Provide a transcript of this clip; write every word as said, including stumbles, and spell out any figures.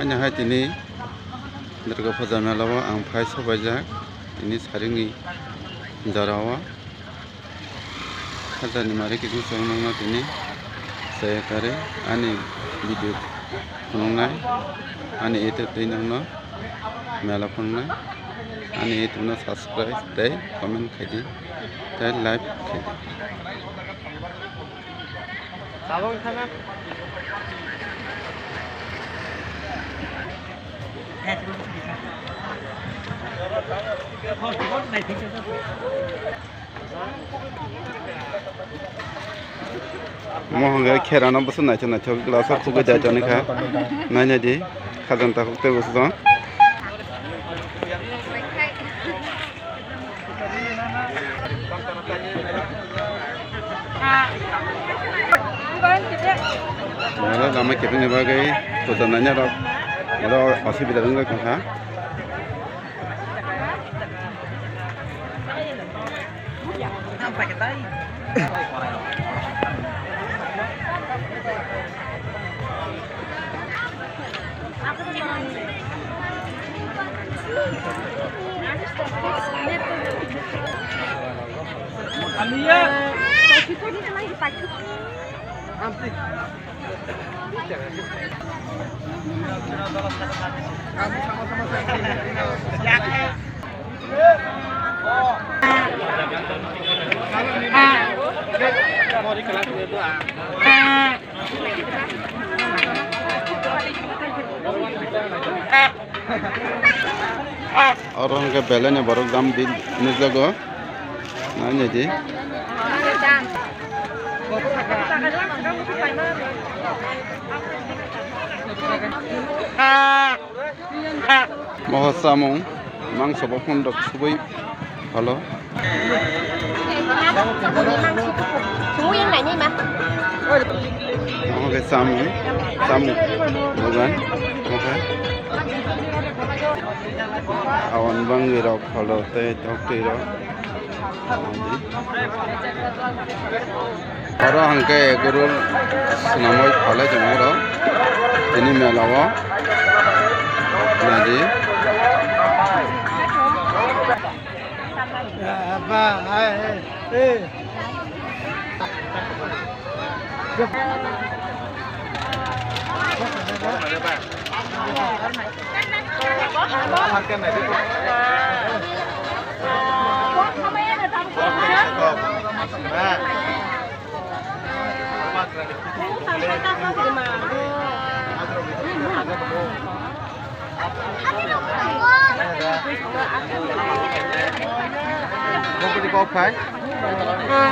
Ani hai tini Durga Puja mela o ang phai sobaijak tini saringni jora o. Hajani mari kiting song nangno tini saya kare ani video phunuknai ani YouTube twi nangno mela phunuknai ani YouTube no subscribe tei comment khaidi tei like khaidi. Mohonga kherano bwswk naithok naithok glass o khugwi dai toni kha. Nainai di khajang takhuk tei bwswk tong. Mela lama kebengni bagwi puja naina rok mela osubida wngwi tongkha. Oro hwnkhe belai ni borok dam di nukjago. Nainai di. Moho samung mangso bo phundok subui phalo. Moho khe samung samung dogan moho khe. Awan bangwi rok phalo tei tok twi rok. Oro hwnkhe guru swnamwi phalai tongo oro tini mela o naidi. Bokni kok phai.